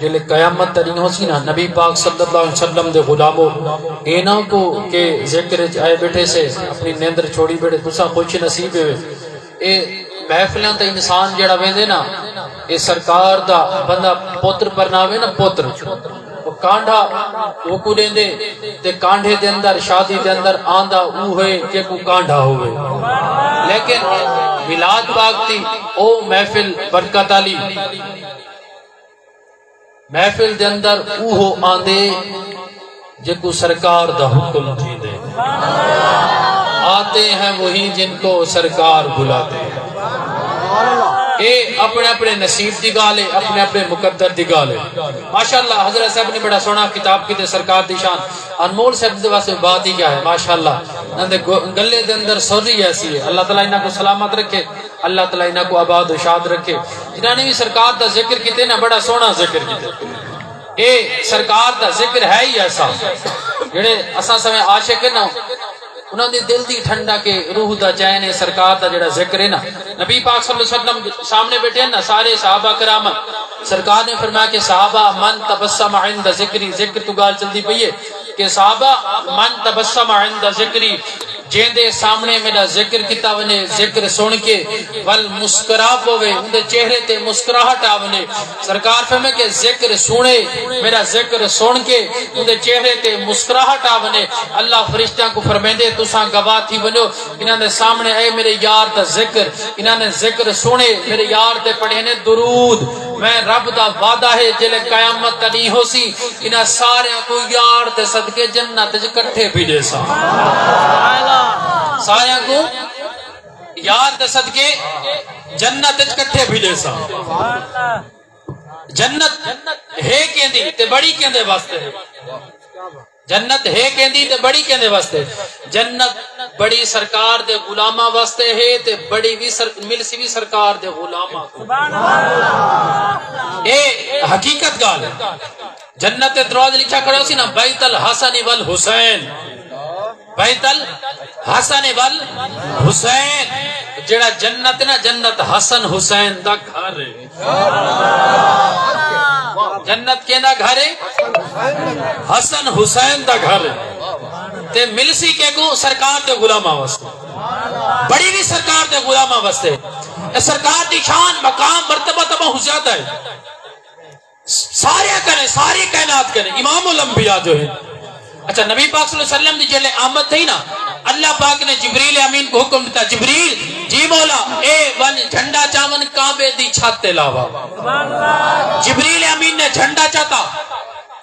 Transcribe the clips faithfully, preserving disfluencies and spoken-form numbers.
جیلے قیامت دا ݙینہہ ہوسی نا، نبی پاک صلی اللہ علیہ وسلم دے غلامو، انہاں کو کہ ذکر اچ آئے ٻیٹھے سے، اپݨی نیندر چھوڑی ٻیٹھے، تساں خوش نصیب ہو۔ اے محفلاں تے انسان جیڑھا ویندے نا، اے سرکار دا بندہ پتر پرناوے نا، پتر، او کانڈھا اوکوں ݙیندے، تے کانڈھے دے اندر، شادی دے اندر آندا اوہے جیکوں کانڈھا ہووے۔ لیکن میلاد پاک دی او محفل برکت آلی، محفل دے اندر اوہو آندے جیکوں سرکار دا حکم تھیندے۔ آتے ہیں وہی جن کو سرکار بلاتے ہیں۔ اے اپݨے اپݨے نصیب دی ڳالھ ہے، اپݨے اپݨے مقدر دی ڳالھ ہے۔ ماشاءاللہ، حضرت صاحب نے بڑا سوہݨا خطاب کیتے، سرکار دی شان۔ انمول صاحب دے واسطے بات ہی کیا ہے، ماشاءاللہ۔ انہاں دے گو-، گلے دے اندر سر ہی ایسی ہے۔ اللہ تعالیٰ انہاں کو سلامت رکھے، اللہ تعالیٰ انہاں کو آباد و شاد رکھے۔ جنہاں نے وی سرکار دا ذکر کیتے نا، بڑا سوہݨا ذکر کیتے۔ اے سرکار دا ذکر ہے ہی ایسا، جیڑھے اساں سویں عاشق ہیں نا، انہاں دے دل دی ٹھنڈک ہے، روح دا چین ہے، سرکار دا جیڑھا ذکر ہے نا۔ نبی پاک صلی اللہ علیہ وسلم سامݨے ٻیٹھے ہیں نا، سارے صحابہ کرام۔ سرکار نے فرمایا کہ صحابہ، من تبسم عند ذکری، ذکر توں ڳالھ چلدی پئی ہے کہ صحابہ، من تبسم عند ذکری، جیندے سامݨے میݙا ذکر کیتا ونڄے، ذکر سݨ کے ول مسکرا پووے، اوندے چہرے تے مسکراہٹ آ ونڄے۔ سرکار فرمائے کہ ذکر سݨے، میݙا ذکر سݨ کے اوندے چہرے تے مسکراہٹ آ ونڄے، اللہ فرشتیاں کوں فرمیندے، تساں گواہ تھی ونڄو، انہاں دے سامݨے اے میݙے یار دا ذکر، انہاں نے ذکر سݨے، میݙے یار تے پڑھے نے درود۔ میں رب دا وعدہ ہے، جیلے قیامت دا ݙینہہ ہوسی، انہاں ساریاں کوں یار دے صدقے جنت اچ کٹھے بھی ݙیساں۔ ساریاں کوں یار دے صدقے جنت اچ کٹھے بھی ݙیساں۔ جنت ہے کیندی تے بڑی کیندے واسطے ہے؟ جنت ہے کیندی تے بڑی کیندے واسطے؟ جنت بڑی سرکار دے غلاماں واسطے ہے تے بڑی وی سر-، ملسی وی سرکار دے غلاماں کوں۔ اے حقیقت ڳالھ ہے۔ جنت دے دروازے لکھیا کھڑا ہوسی نا، بیت الحسن والحسین، بیت الحسن والحسین۔ جیڑھا جنت نا، جنت حسن حسین دا گھر ہے۔ جنت کیندا گھر ہے؟ حسن حسین دا گھر ہے۔ تے ملسی کیکوں؟ سرکار دے غلاماں واسطے، بڑی وی سرکار دے غلاماں واسطے۔ اے سرکار دی شان، مقام، مرتبہ تاں بہوں زیادہ ہے۔ سارے کنے، ساری کائنات کنے، امام الانبیاء جو ہے۔ اچھا، نبی پاک صلی اللہ علیہ وسلم دی جیلے آمد تھئی نا، اللہ پاک نے جبریل امین کو حکم ݙتا، جبریل، جی مولا، اے ونڄ جھنڈا چا ونڄ کعبے دی چھت تے لا وا۔ جبریل امین نے جھنڈا چاتا،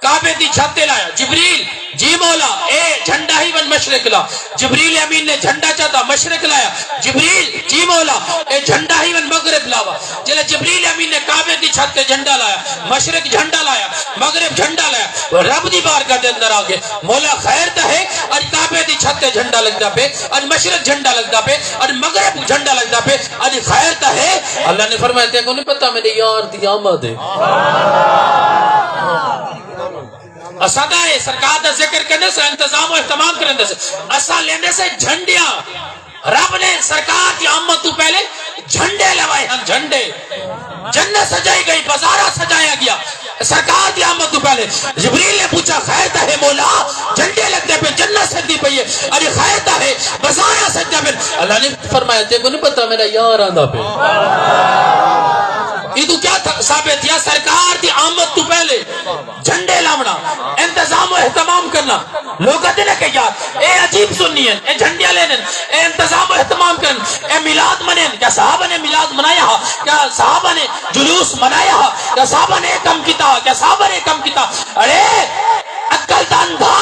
کعبے دی چھت تے لایا۔ جبریل، جی مولا، اے جھنڈا ہی ونڄ مشرق لا۔ جبریل امین نے جھنڈا چاتا، مشرق لایا۔ جبریل، جی مولا، اے جھنڈا ہی ونڄ مغرب لا وا۔ جیلے جبریل امین نے کعبے دی چھت تے جھنڈا لایا، مشرق جھنڈا لایا، مغرب جھنڈا لایا، رب دی بارگاہ دے اندر آ ڳئے، مولا خیر تاں ہے، اڄ کعبے دی چھت تے جھنڈا لڳدا پئے، اڄ مشرق جھنڈا لڳدا پئے، اڄ مغرب جھنڈا لڳدا پئے، اڄ خیر تاں ہے۔ اللہ نے فرمایا، تیکوں نہیں پتہ میݙے یار دی آمد ہے؟ اساں تاں اے سرکار دا ذکر کریندے سے، انتظام و اہتمام کریندے سے، اساں لیندے سے جھنڈیاں۔ رب نے سرکار دی آمد توں پہلے جھنڈے لوائے ہن، جھنڈے۔ جنت سجائی گئی، بازاراں سجایا ڳیا۔ سرکار دی آمد توں پہلے جبریل نے پوچھا، خیر تاں ہے مولا؟ جھنڈے لڳدے پئے، جنت سجدی پئی ہے۔ اڄ خیر تاں ہے، بازاراں سجدیاں پئن۔ اللہ نے فرمایا، تیکوں نہیں پتہ میݙا یار آندا پئے؟ ایندوں کیا تھا-، ثابت تھیا؟ سرکار دی آمد توں پہلے جھنڈے لاوݨا، انتظام و اہتمام کرݨا۔ لوک آہدے نے کہ یار، اے عجیب سنی ہن، اے جھنڈیاں لیندن، اے انتظام و اہتمام کرن، اے میلاد منین۔ کیا صحابہ نے میلاد منایا ہا؟ کیا صحابہ نے جلوس منایا ہا؟ کیا صحابہ نے اے کم کیتا ہا؟ کیا صحابہ نے اے کم کیتا؟ اڑے، عقل دا اندھا،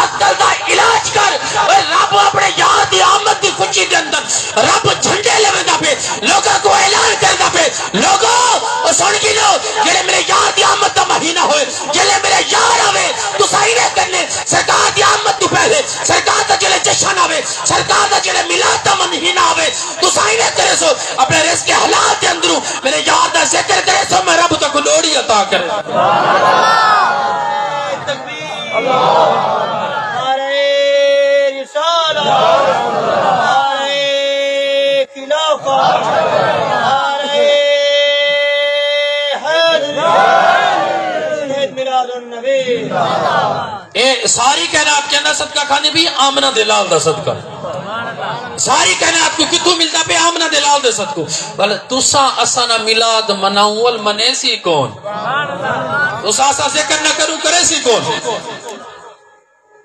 عقل دا علاج کر۔ اوئے، رب اپݨے یار دی آمد دی خوشی دے اندر رب جھنڈے لویندا پئے، لوکاں کوں اعلان کردا پئے، لوگو، او سݨ گھنو، جیلے میݙے یار دی آمد دا مہینہ ہوئے، جیلے میݙے یار آوے، تساں ایویں کرنے، سرکار دی آمد توں پہلے، سرکار دا جیلے جشن آوے، سرکار دا جیلے میلاد دا مہینہ آوے، تساں ایویں کریسو، اپݨے رزق حلال دے اندروں میݙے یار دا ذکر کریسو، میں رب تہاکوں ݙوڑی عطا کرے۔ نعرہ رسالت، نعرہ خلافت، نعرہ حیدری۔ اے ساری کائنات کیندا صدقہ کھاندی پئی؟ آمنہ دے لال دا صدقہ۔ ساری کائنات کوں کتھوں ملدا پیا؟ آمنہ دے لال دے صدقوں۔ بھلا تساں اساں دا میلاد مناؤں ول منیسی کون؟ تساں اساں ذکر نہ کروں کریسی کون؟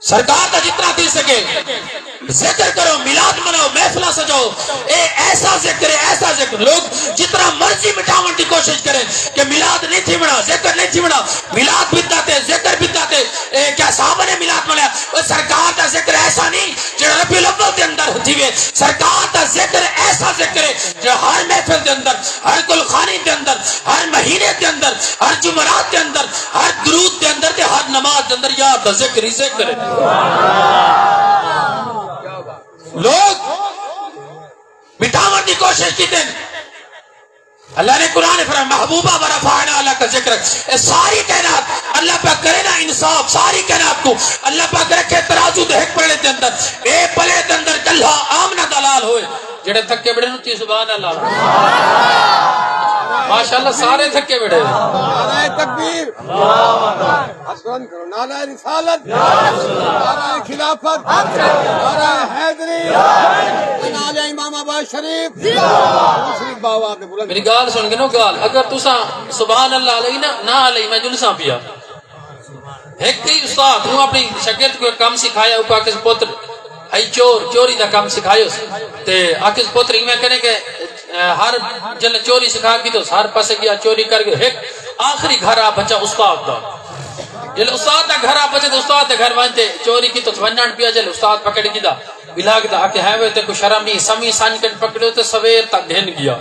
سرکار دا جتنا تھی سکے ذکر کرو، میلاد مناؤ، محفلاں سجاؤ۔ اے ایسا ذکر ہے، ایسا ذکر۔ لوگ جتنا مرضی مٹاوݨ دی کوشش کریں کہ میلاد نہیں تھیوݨا، ذکر نہیں تھیوݨا، میلاد بدعت ہے، ذکر بدعت ہے۔ اے کیا صحابہ نے میلاد منایا؟ او سرکار دا ذکر ایسا نہیں جڑا ربیع الاول دے اندر تھیوے۔ سرکار دا ذکر ایسا ذکر ہے جڑا ہر محفل دے اندر، ہر گلخانی دے اندر، ہر مہینے دے اندر، ہر جمعرات دے اندر، ہر درود دے اندر تے ہر نماز دے اندر یار دا ذکر ہی ذکر ہے۔ لوگ مٹاوݨ دی کوشش کیتے۔ اللہ نے قرآن فرمایا، "محبوبہ ورفعنا لک ذکرک۔" اے ساری کائنات اللہ پاک کرے نا انصاف، ساری کائنات کو اللہ پاک رکھے ترازو دے ہک پلڑے دے اندر۔ اے پلڑے دے اندر کلھا آمنہ دا لال ہوئے۔ جڑے تھکے بڑے نو چی سبحان اللہ۔ ماشاءاللہ سارے تھکے بڑے۔ نعرہ تکبیر۔ حسن کرو، نعرہ رسالت، نعرہ خلافت، نعرہ حیدری، نعرہ امام آباد شریف، شریف بابا دے بلند۔ میری گال سن گنو گال، اگر تساں سبحان اللہ علیہ نہ، نہ علیہ میں جلساں پیا۔ ہک ہی استاد ہوں اپنی شاگرد کو کم سکھایا، اوپر آکھس پتر ہئی چور، چوری دا کم سکھایوس۔ تے آکھس پتر ایویں کرے کہ، اے، ہر جل چوری سکھا کیتوس، ہر پاسے گیا چوری کر کے ہک آخری گھر آ بچا استاد دا۔ جل استاد دا گھر آ بچے تے استاد دے گھر ونج تے چوری کیتوس، ونجن پیا جل استاد پکڑ گیدا۔ بلاگ دا آکھے، "ہے وے تے کو شرم نہیں، سمی سنج کن پکڑیو تے سویر تک گھن گیا۔"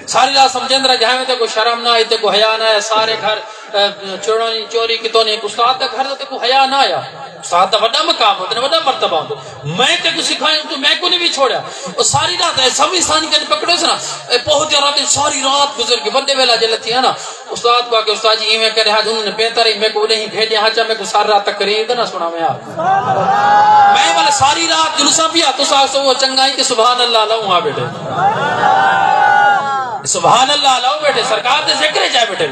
ساری رات سمجھند رہ ڳئے، "ہے وے تے کو شرم نہ آئی، تے کو حیا نہ آیا، سارے گھر، اے، چوراں نے چوری کیتو نے، ہک استاد دا گھر تے کو حیا نہ آیا۔" استاد دا وݙا مقام ہوندے، وݙا مرتبہ ہوندے۔ میں تے کو سکھایا، تو میں کو نہیں بھی چھوڑیا۔ او ساری رات اے سمی سنج کن پکڑیوس نا، اے پہنچ رات، ساری رات گزر گئی، وݙے ویلا جے لتھی ہے نا، استاد کو آکھے، "استاد جی، ایویں کرے ہا، انہوں نے بہتر ہی، میں کو نہیں بھیجے ہا، چا میں کو ساری رات تقریر تے نہ سناویں ہا۔" میں ول ساری رات جلوساں پیا، تساں آکھسو وہ چنگا ہی کہ سبحان اللہ لاؤں ہا بیٹے۔ سبحان اللہ لاؤ بیٹے، سرکار دے ذکر اچ آئے بیٹے۔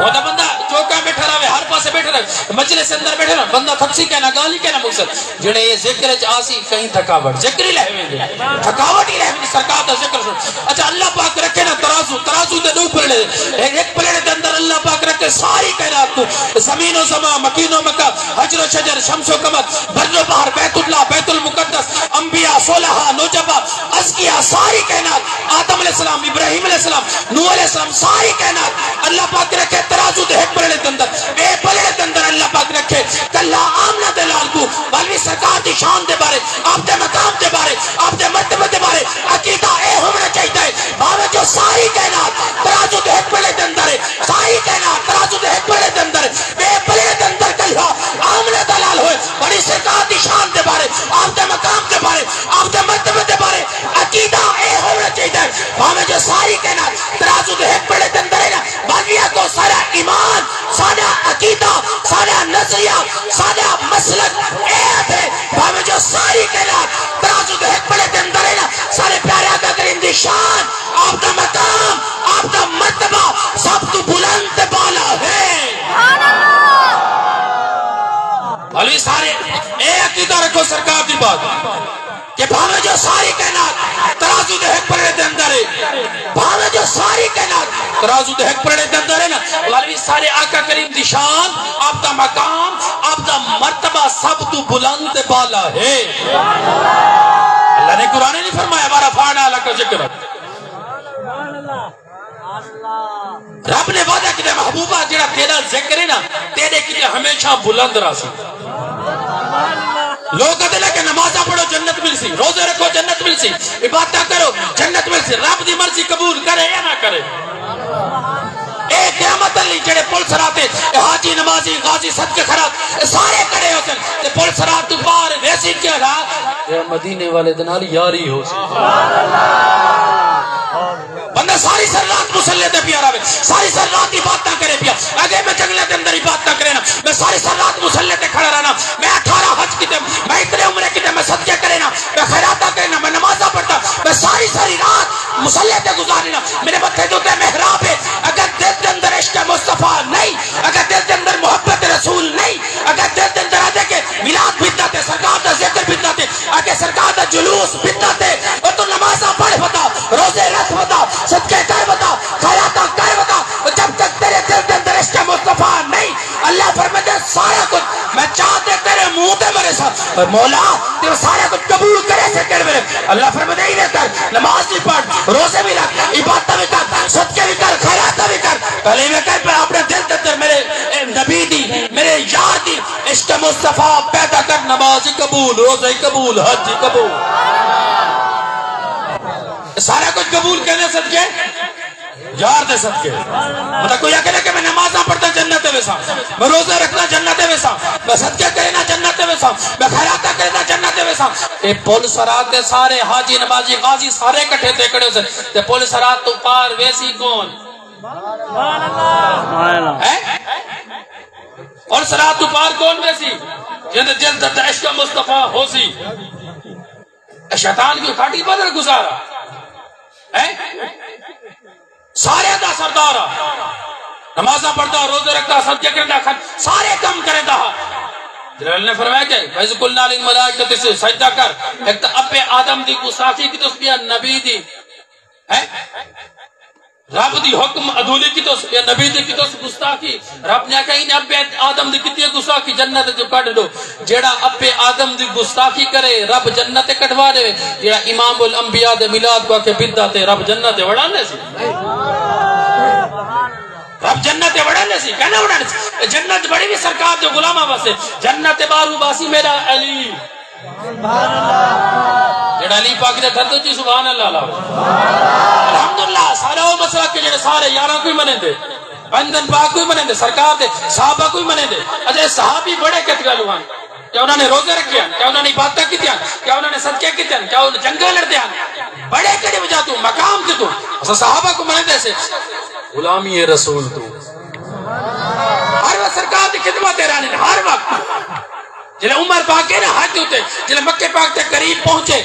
وہ دا بندہ چوکا بیٹھا رہے، ہر پاسے بیٹھا رہے، مجلس اندر بیٹھے نا، بندہ تھکسی کہنا، گالی کہنا مقصد۔ جڑے یہ ذکر اچ آسی، کہیں تھکاوٹ، ذکر ہی لہویں گے۔ تھکاوٹ ہی لہویں گے، سرکار دا ذکر سن۔ اچھا، اللہ پاک رکھے نا ترازو، ترازو دے دو پلڑے۔ ایک، ایک پلڑے دے اندر اللہ پاک رکھے ساری کائنات کو، زمین و زمان، مکین و مکان، حجر و شجر، شمس و قمر، بر و بحر، بیت اللہ، بیت المقدس، انبیاء، صلحاء، نجبا، ازکیاء، ساری کائنات، آدم علیہ السلام، ابراہیم علیہ السلام، نوح علیہ السلام، ساری کائنات اللہ پاک رکھے ترازو دے ہک پلڑے دے اندر، اے پلڑے دے اندر اللہ پاک رکھے کلھا آمنہ دے لال کو، مولوی سرکار دی شان دے بارے، آپ دے مقام دے بارے، آپ دے مرتبے دے بارے عقیدہ اے ہونا چاہیدا ہے، بھاویں جو ساری کائنات ترازو دے ہک پلڑے دے اندر ہے، ساری کائنات ترازو دے ہک پلڑے دے اندر ہے، اے پلڑے دے اندر کلھا آمنہ دا لال ہوئے، بھاویں سرکار دی شان دے بارے، آپ دے مقام دے بارے، آپ دے مرتبے دے بارے عقیدہ اے ہونا چاہیدا ہے، بھاویں جو ساری کائنات ترازو دے ہک پلڑے دے اندر ہے نا، مولویاں کو سارا ایمان، سارا عقیدہ، سارا نظریہ، سارا مسلک اے ہے، بھاویں جو ساری کائنات ترازو دے ہک پلڑے دے اندر ہے نا، سارے پیارے آقا کریم دی شان، آپ دا مقام، آپ دا مرتبہ سب تو بلند تے بالا ہے۔ بھلے سارے اے عقیدہ رکھو سرکار دی بات کہ بھاویں جو ساری کائنات ترازو دے ہک پلڑے دے اندر ہے، بھاویں جو ساری کائنات ترازو دے ہک پلڑے دے اندر ہے نا، مولوی سارے آقا کریم دی شان، آپ دا مقام، آپ دا مرتبہ سب تو بلند تے بالا ہے۔ اللہ نے قرآن نہیں فرمایا، "ورفعنا لک ذکرک۔" رب نے وعدہ کیتے، محبوبہ، جڑا تیرا ذکر ہے نا، تیرے کیتے ہمیشہ بلند رہسی۔ لوگ کہتے ہیں کہ نمازاں پڑھو جنت ملسی، روزے رکھو جنت ملسی، عبادتاں کرو جنت ملسی۔ رب دی مرضی قبول کرے یا نہ کرے؟ اے قیامت علی جڑے پل صراط تے، اے حاجی، نمازی، غازی، صدقے خیرات، اے سارے کھڑے ہوسن تے پل صراط تو پار ویسی کیا رات؟ اے مدینے والے دے نال یاری ہوسی۔ بندہ ساری سر رات مصلے تے پیا رہے، ساری سر رات عبادتاں کرے پیا۔ اگے میں جنگلے دے اندر عبادتاں کرے نا، میں ساری سر رات مصلے تے کھڑا رہنا، میں اٹھارہ حج کیتے، میں اتنے عمرے کیتے، میں صدقے کرے نا، میں خیراتاں کرے نا، میں نمازاں پڑھتا، میں ساری ساری رات مصلے تے گزارے نا۔ میرے متھے دے اُتے محراب ہے۔ اگر دل دے اندر عشق مصطفیٰ نہیں، اگر دل دے اندر محبت تے سرکار دا ذکر بدعت ہے، آکھے سرکار دا جلوس بدعت ہے۔ او توں نمازاں پڑھ ودا، روزے رکھ ودا، صدقے کر ودا، خیراتاں کر ودا، او جب تک تیرے دل دے اندر عشق مصطفیٰ نہیں، اللہ فرمیندے سارا کجھ میں چا تے تیرے منہ تے مریساں۔ او مولا، تے سارا کجھ قبول کریسیں کیڑے ویلے؟ اللہ فرمیندے ایویں کر، نماز وی پڑھ، روزے وی رکھ، عبادتاں وی کر، صدقے وی کر، خیراتاں وی کر، پہلے ایویں کر، پر اپݨے دل دے اندر میرے، اے نبی دی، میرے یار دی عشق مصطفیٰ پیدا کر، نماز قبول، روزہ قبول، حج قبول۔ سارا کجھ قبول کیندے صدقے؟ یار دے صدقے۔ مطلب کوئی آکھے نا کہ میں نمازاں پڑھدا جنت تے ویساں، میں روزے رکھدا جنت تے ویساں، میں صدقے کرینداں جنت تے ویساں، میں خیراتاں کرینداں جنت تے ویساں۔ اے پل صراط تے سارے حاجی، نمازی، غازی سارے کٹھے تھئے کھڑے ہوسن۔ تے پل صراط توں پار ویسی کون؟ ہیں؟ پل صراط توں پار کون ویسی؟ جیندے دل دے اندر عشق مصطفیٰ ہوسی۔ اے شیطان کوں کھاٹی بدل گزارا۔ ہیں؟ سارے دا سردار آ۔ نمازاں پڑھدا، روزے رکھدا، صدقے کریندا، خیر سارے کم کریندا ہا۔ جلال نے فرمایا کہ وَإِذْ قُلْنَا لِلْمَلَائِكَةِ اسْجُدُوا، سجدہ کر۔ ایک تاں ابے آدم دی گستاخی کیتس، ٻیا نبی دی۔ ہیں؟ رب دی حکم عدولی کیتس، ٻیا نبی دی کیتس گستاخی۔ رب نے آکھیا، انہیں ابے آدم دی کیتی ہے گستاخی، جنت چوں کڈھ ݙو۔ جیڑھا ابے آدم دی گستاخی کرے، رب جنت تے کڈھوا ݙیوے۔ جیڑھا امام الانبیاء دے میلاد کوں آکھے بدعت ہے، رب جنت تے وڑاندے سی؟ رب جنت تے وڑاندے سی؟ کیوں نہ وڑاندے سی؟ جنت بݨی وی سرکار دے غلاماں واسطے۔ جنت تے ٻاہروں باسی میݙا علی۔ جیڑھا علی پاک دے تھدو چی سبحان اللہ لاؤ۔ الحمدللہ، سارا او مسئلہ کہ جیڑھے سارے یاراں کوں ہی منیندے، پنج دن پاک کوں ہی منیندے، سرکار دے صحابہ کوں ہی منیندے۔ اچھا، اے صحابی بڑے کت ڳالھوں ہن؟ کیا انہاں نے روزے رکھے ہن؟ کیا انہاں نے عبادتاں کیتیاں ہن؟ کیا انہاں نے صدقے کیتے ہن؟ کیا او جنگاں لڑدے ہن؟ بڑے کیڑھی وجہ توں؟ مقام کیتوں؟ اساں صحابہ کوں منیندے سے، غلامی رسول توں۔ ہر وقت سرکار دی خدمت تے رہندے، ہر وقت۔ جلے عمر پاک ہے نا حج اتے، جلے مکے پاک دے قریب پہنچے،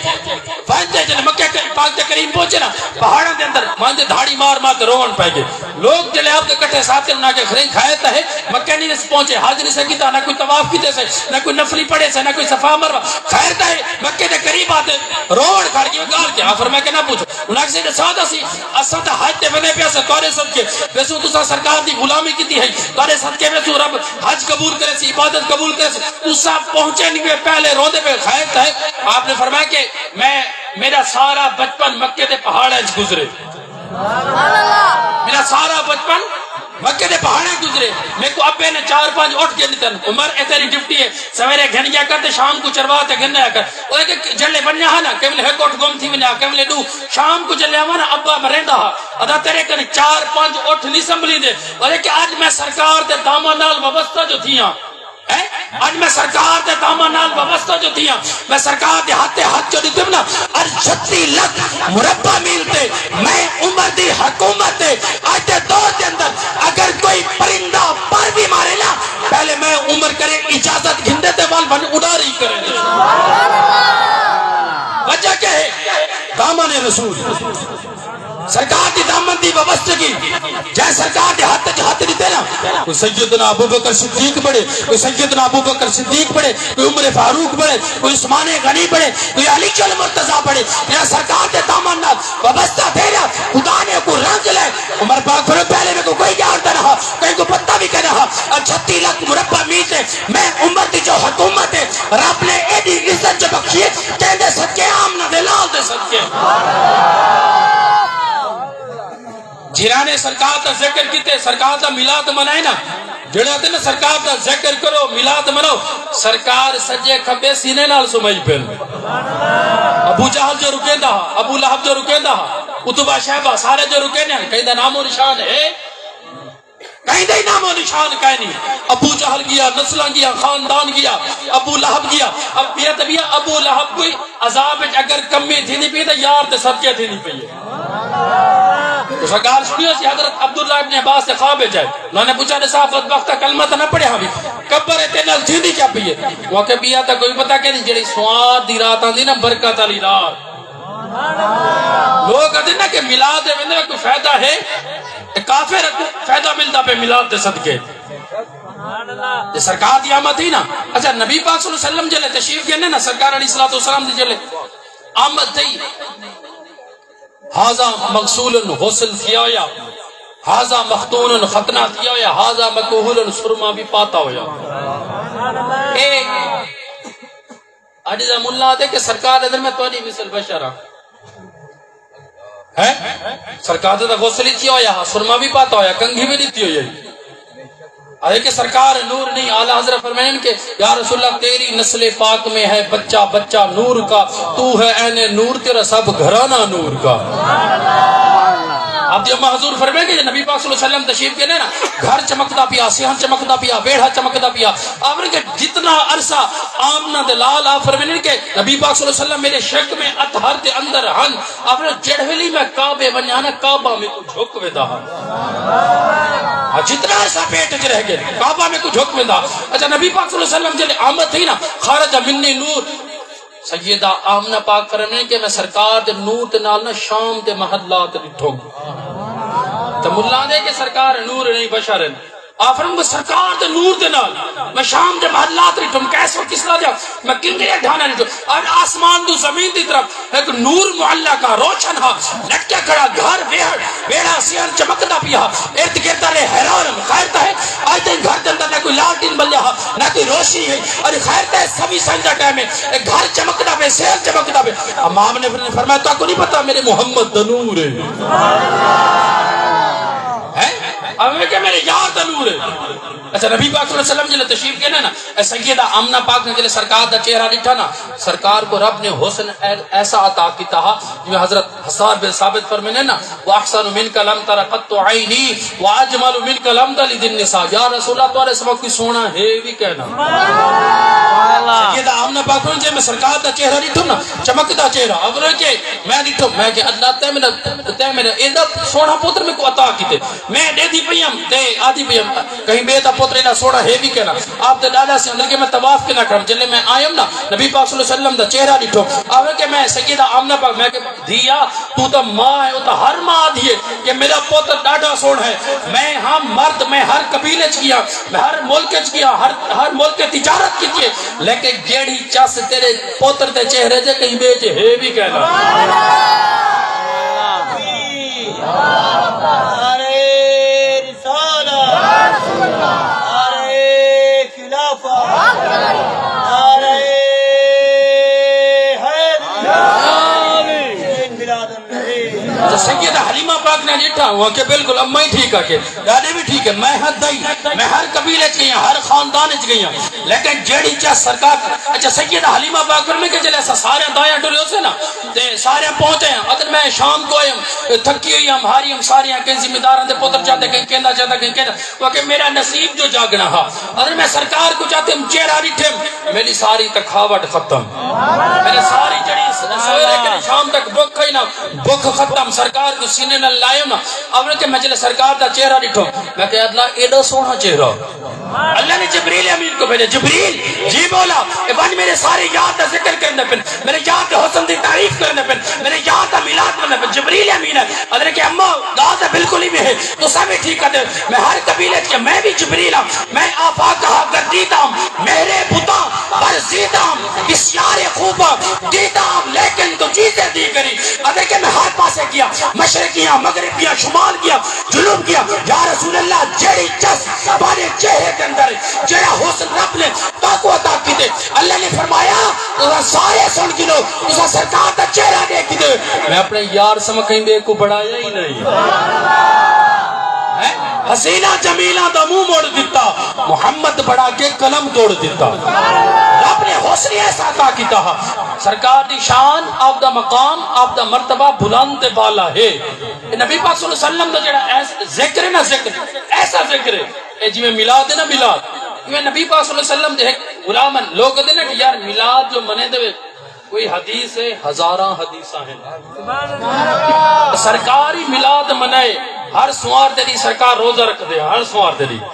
پہنچے، جلے مکے پاک دے قریب پہنچے نا، پہاڑاں دے اندر مانجے دھاڑی مار مار تے روون پئے ڳئے۔ لوگ جلے آپ دے کٹھے ساتھ انہاں آکھیا، خرین کھائے تاں ہے، مکے نہیں اس پہنچے، حج نہیں سے کیتا، نہ کوئی طواف کیتے سے، نہ کوئی نفلی پڑھے سے، نہ کوئی صفا مروہ، خیر تاں ہے، مکے دے قریب آتے روون کھڑ ڳئے۔ ڳالھ کیا؟ فرمایا کہ نہ پوچھو۔ انہاں آکھیا، ساݙا سی، اساں تاں حج تے ویندے پئے سے تہاݙے صدقے، ویسوں تساں سرکار دی غلامی کیتی ہے، تہاݙے صدقے ویسوں رب حج قبول کریسی، عبادت قبول کریسی۔ تساں پہنچے نہیں پئے، پہلے روندے پئے، خیر تاں ہے۔ آپ نے فرمایا کہ میں، میݙا سارا بچپن مکے دے پہاڑاں وچ گزرے۔ میݙا سارا بچپن مکے دے پہاڑاں وچ گزرے۔ میکوں ابے نے چار پنج اٹھ گھن ݙتے ہن، عمر اے تیݙی ڈیوٹی ہے، سویرے گھن ڳیا کر تے شام کوں چروا تے گھن آیا کر۔ او کہ جلے ونڄا ہا نا، کہیں ویلے ہک اٹھ گم تھی ونڄے ہا، کہیں ویلے ݙو۔ شام کوں جلے آواں نا، ابا مریندا ہا، آہدا تیݙے کنے چار پنج اٹھ نہیں سنبھلیندے۔ او کہ اڄ میں سرکار دے دامن نال وابستہ جو تھیاں۔ ہیں؟ اڄ میں سرکار دے دامن نال وابستہ جو تھیاں، میں سرکار دے ہتھ تے ہتھ جو ݙتم نا، اڄ چھتی لکھ مربع میل تے میں عمر دی حکومت ہے۔ اڄ دے دور دے اندر اگر کوئی پرندہ پر وی مارے نا، پہلے میں عمر کرے اجازت گھندے تے ول ونڄ اݙاری کرے۔ وجہ کیا ہے؟ دامن رسول۔ سرکار دی دامن دی وابستگی، جے سرکار دے ہتھ وچ ہتھ ݙتے نا، کوئی سیدنا ابوبکر صدیق بݨے، کوئی سیدنا ابوبکر صدیق بݨے، کوئی عمر فاروق بݨے، کوئی عثمان غنی بݨے، کوئی علی المرتضی بݨے، جیڑھا سرکار دے دامن نال وابستہ تھئے نا، خدا نے اوکوں رنگ لئے۔ عمر پاک فرمایا، پہلے میکوں کوئی ڄاݨدا نہ ہا، کہیں کوں پتہ وی کائنا ہا۔ اڄ چھتی لکھ مربع میل تے میں عمر دی جو حکومت ہے، رب نے ایݙی عزت جو بخشی ہے، کیندے صدقے؟ آمنہ دے لال دے صدقے۔ جنہاں نے سرکار دا ذکر کیتے، سرکار دا میلاد منائے نا، جیڑھے آہدے نا سرکار دا ذکر کرو، میلاد مناؤ، سرکار سڄے کھٻے سینے نال سمائی پن۔ ابو جہل جو رکیندا ہا، ابو لہب جو رکیندا ہا، عتبہ شیبہ سارے جو رکیندے ہن، کہیں دا نام و نشان ہے؟ کہیں دا ہی نام و نشان کائنی۔ ابو جہل ڳیا، نسلاں ڳیاں، خاندان ڳیا، ابو لہب ڳیا۔ اب یہ طبیعت ابو لہب کوئی عذاب وچ اگر کمی تھیندی پئی تاں یار دے صدقے تھیندی پئی ہے۔ تساں ڳالھ سݨی ہوسی، حضرت عبداللہ ابن عباس دے خواب وچ آئے۔ انہاں نے پوچھا، ݙسا بدبخت کلمہ تاں نہ پڑھیا ہووی، قبر ہے تیݙے نال تھیندی کیا پئی ہے؟ او آکھے، ٻیا تاں کوئی پتہ کائنی، جیڑھی سوات دی رات آندی نا، برکت آلی رات۔ لوگ آہدے نا کہ میلاد دے ویندے کوئی فائدہ ہے؟ تے کافر کوں فائدہ ملدا پئے میلاد دے صدقے۔ تے سرکار دی آمد تھی نا۔ اچھا، نبی پاک صلی اللہ علیہ وسلم جلے تشریف گھنے نا، سرکار علیہ الصلوۃ والسلام دی جلے آمد تھی، هذا مغسول، غسل تھیا ہویا، هذا مختون، ختنہ تھیا ہویا، هذا مکحول، سرما بھی پاتا ہویا۔ اے اڄ دا ملا آہدے کہ سرکار، ادھر میں تہاݙی مثل بشر ہاں۔ ہیں؟ سرکار دا غسل ہی تھیا ہویا ہا، سرما بھی پاتا ہویا، کنگھی بھی ݙتی ہوئی ہے۔ آہدے کہ سرکار نور نہیں، اعلیٰ حضرت فرمائیں کہ یا رسول اللہ، تیری نسل پاک میں ہے بچہ بچہ نور کا، تو ہے عین نور، تیرا سب گھرانہ نور کا۔ آپ دی اماں حضور فرمائیں کہ نبی پاک صلی اللہ علیہ وسلم تشریف گھنے نا، گھر چمکدا پیا، صحن چمکدا پیا، ویڑھا چمکدا پیا۔ آپ نے کہ جتنا عرصہ آمنہ دے لال، آپ فرمائیں کہ نبی پاک صلی اللہ علیہ وسلم میݙے شق میں اطہر دے اندر ہن۔ آپ نے جڑ ویلی میں کعبے ونڄاں نا، کعبہ میکوں جھک ویندا ہا۔ ہاں، جتنا عرصہ پیٹ وچ رہ ڳئے، کعبہ میکوں جھک ویندا۔ اچھا، نبی پاک صلی اللہ علیہ وسلم جلے آمد تھی نا، خرج منی نور، سیدہ آمنہ پاک فرمائیں کہ میں سرکار دے نور دے نال نا شام دے محلات ݙٹھم۔ تے ملا آہدے کہ سرکار نور نہیں، بشر ہن۔ آ فرمائیں میں سرکار دے نور دے نال میں شام دے محلات ݙٹھم، کیسے، کس طرح دے، میں کنگرے ڈھانا ݙٹھم۔ اور آسمان توں زمین دی طرف ایک نور معلق ہا، روشن ہا، لٹکیا کھڑا، گھر، ویڑھا، ویڑھا، صحن چمکدا پیا ہا۔ ارد گرد آلے حیران ہن، خیر تاں ہے، اڄ تائیں گھر دے اندر نہ کوئی لالٹین ٻلیا ہا، نہ کوئی روشنی ہے۔ اور خیر تاں ہے، سویں سنڄ دا ٹائم ہے، اے گھر چمکدا پئے، صحن چمکدا پئے۔ امام نے فرمایا، تہاکوں نہیں پتہ میݙے محمد دا نور ہے۔ ہیں؟ اویں کہ میݙے یار دا نور ہے۔ اچھا، نبی پاک صلی اللہ علیہ وسلم جلے تشریف گھنے نا، اے سیدہ آمنہ پاک نے جلے سرکار دا چہرہ ݙٹھا نا، سرکار کوں رب نے حسن اے-، ایسا عطا کیتا ہا، جویں حضرت حسان بن ثابت فرمیندے نا، "وأحسن منك لم تر قط عيني، وأجمل منك لم تلد النساء"، یا رسول اللہ، تہاݙے سوا کوئی سوہݨا ہے وی کائنا۔ سیدہ آمنہ پاک فرمائیں جے میں سرکار دا چہرہ ݙٹھم نا، چمکدا چہرہ، اگر کہ میں ݙٹھم، میں کہ اللہ، تیں میݙا، تیں میݙا ایݙا سوہݨا پتر میکوں عطا کیتے۔ میں ݙیہدی پئی ہم تے آہدی پئی ہم، کہیں ٻئے دا پتر ایݙا سوہݨا ہے وی کائنا۔ آپ دے ݙاݙا سی، اندر کہ میں طواف کیتا کھڑم، جلے میں آیم نا، نبی پاک صلی اللہ علیہ وسلم دا چہرہ ݙٹھو۔ آہدے کہ میں سیدہ آمنہ پاک، میں کہ دھیا، توں تاں ماں ہے، او تاں ہر ماں آہدی ہے کہ میݙا پتر ݙاڈھا سوہݨا ہے۔ میں ہم مرد، میں ہر قبیلے اچ ڳیا، میں ہر ملک اچ ڳیا، ہر، ہر ملک اچ تجارت کیتی ہے، لیکن جیڑھی چس تیݙے پتر دے چہرے تے کہیں ٻئے تے ہے وی کائنا۔ نعرہ رسالت، نعرہ خلافت، نعرہ حیدری، میلاد النبی۔ تو سیدہ حلیمہ پاک نے ݙٹھا ہوا کہ بالکل اماں ہی ٹھیک آ کے، ݙاݙے وی ٹھیک ہے، میں ہر دائی، میں ہر قبیلے اچ ڳئی ہاں، ہر خاندان اچ ڳئی ہاں، لیکن جیڑھی چس سرکار، اچھا، سیدہ حلیمہ پاک فرمائیں کہ جلے اساں سارے دایاں ٹرے ہوسے نا، تے سارے پہنچے ہاں، اگر میں شام کوں آئی ہم، تھکی ہوئی ہم، ہاری ہم، سارے ہاں، کہیں ذمہ داراں دے پتر چاہندے، کہیں کیندا چاہندا، کہیں کیندا، وہ کہ میرا نصیب جو جاگنا ہا، اگر میں سرکار کوں چاہتے ہم چہرہ ݙٹھم، میری ساری تھکاوٹ ختم، میرے ساری جڑی سویرے کنے شام تک بھوک کھائی نا، بھوک ختم، سرکار کوں سینے نال لائے نا، اگر کہ میں جلے سرکار دا چہرہ ݙٹھم، میں کہ اللہ ایݙا سوہݨا چہرہ۔ اللہ نے جبریل امین کو بھیجا، جبریل، جی مولا، اے ونڄ میرے سارے یار دا ذکر کرݨے پن، میرے یار دے حسن دی تعریف کرݨے پن، میرے یار دا میلاد مناوݨے پن۔ جبریل امین ہے، حضرت کہ اماں، ڳالھ تاں بالکل ایویں ہے، تساں وی ٹھیک کر دے۔ میں ہر قبیلے اچ، میں وی جبریل ہاں، میں آفاقہا گردیدہ ہم، مہر بتاں ورزیدہ ہم، بسیار خوباں دیدہ ہم، لیکن دو چیزیں دیگری۔ حضرت کہ میں ہر پاسے ڳیا، مشرقی ہاں، مغربی ہاں، شمال ڳیا، جنوب ڳیا، یا رسول اللہ، جیڑھی چس تہاݙے چہرے دے اندر ہے، جیڑھا حسن رب نے تہاکوں عطا کیتے۔ اللہ نے فرمایا، تساں سارے سݨ گھنو، تساں سرکار دا چہرہ ݙیکھ گھدے۔ میں اپݨے یار سمکھیں ٻئے کوں بݨایا ہی نہیں۔ ہیں؟ حسیناں جمیلاں دا منہ موڑ ݙتا، محمد بݨا کے قلم توڑ ݙتا۔ رب نے حسن ایسا عطا کیتا ہا۔ سرکار دی شان، آپ دا مقام، آپ دا مرتبہ بلند تے بالا ہے۔ اے نبی پاک صلی اللہ علیہ وسلم دا جڑا ایس-، ذکر ہے نا، ذکر، ایسا ذکر ہے، اے جویں میلاد ہے نا، میلاد، ایویں نبی پاک صلی اللہ علیہ وسلم دے ہک غلام ہن۔ لوگ کہندے نا کہ یار میلاد جو منیندے وے، کوئی حدیث ہے، ہزاراں حدیثاں ہن۔ سرکار ہی میلاد منائے، ہر سوار دے ݙینہہ سرکار روزہ رکھدے، ہر سوار دے ݙینہہ۔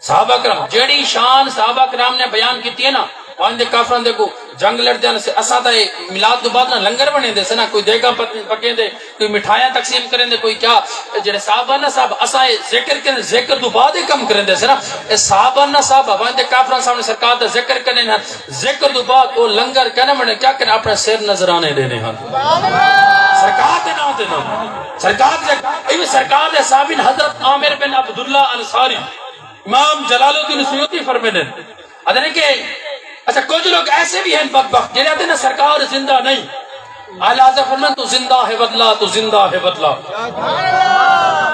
صحابہ کرام، جیڑھی شان صحابہ کرام نے بیان کیتی ہے نا، وہاں دے کافراں دے کو جنگ لڑدے ہن، اساں تاں اے میلاد توں بعد نہ لنگر بݨیندے سے، نہ کوئی دیگاں پک-، پکیندے، کوئی مٹھائیاں تقسیم کریندے، کوئی کیا۔ اے جیڑھے صاحب ہن نا صاحب، اساں اے ذکر کریندے، ذکر توں بعد اے کم کریندے سے نا۔ اے صاحب ہن نا صاحب، ہواں دے کافراں سامݨے سرکار دا ذکر کریندے ہن، ذکر توں بعد او لنگر کیندے بݨے کیا کریندے، اپݨے سر نذرانے ݙیندے ہن۔ سرکار دے ناں تے نہ۔ سرکار دے، اے وی سرکار دے صحابی ہن، حضرت عامر بن عبداللہ انصاری، امام جلال الدین سیوطی فرمیندے ہن، آہدے نے کہ، اچھا، کچھ لوگ ایسے بھی ہیں بدبخت، جیڑھے آہدے نے سرکار زندہ نہیں۔ اعلی حضرت فرمائے، تو زندہ ہے بدلا، تو زندہ ہے بدلا۔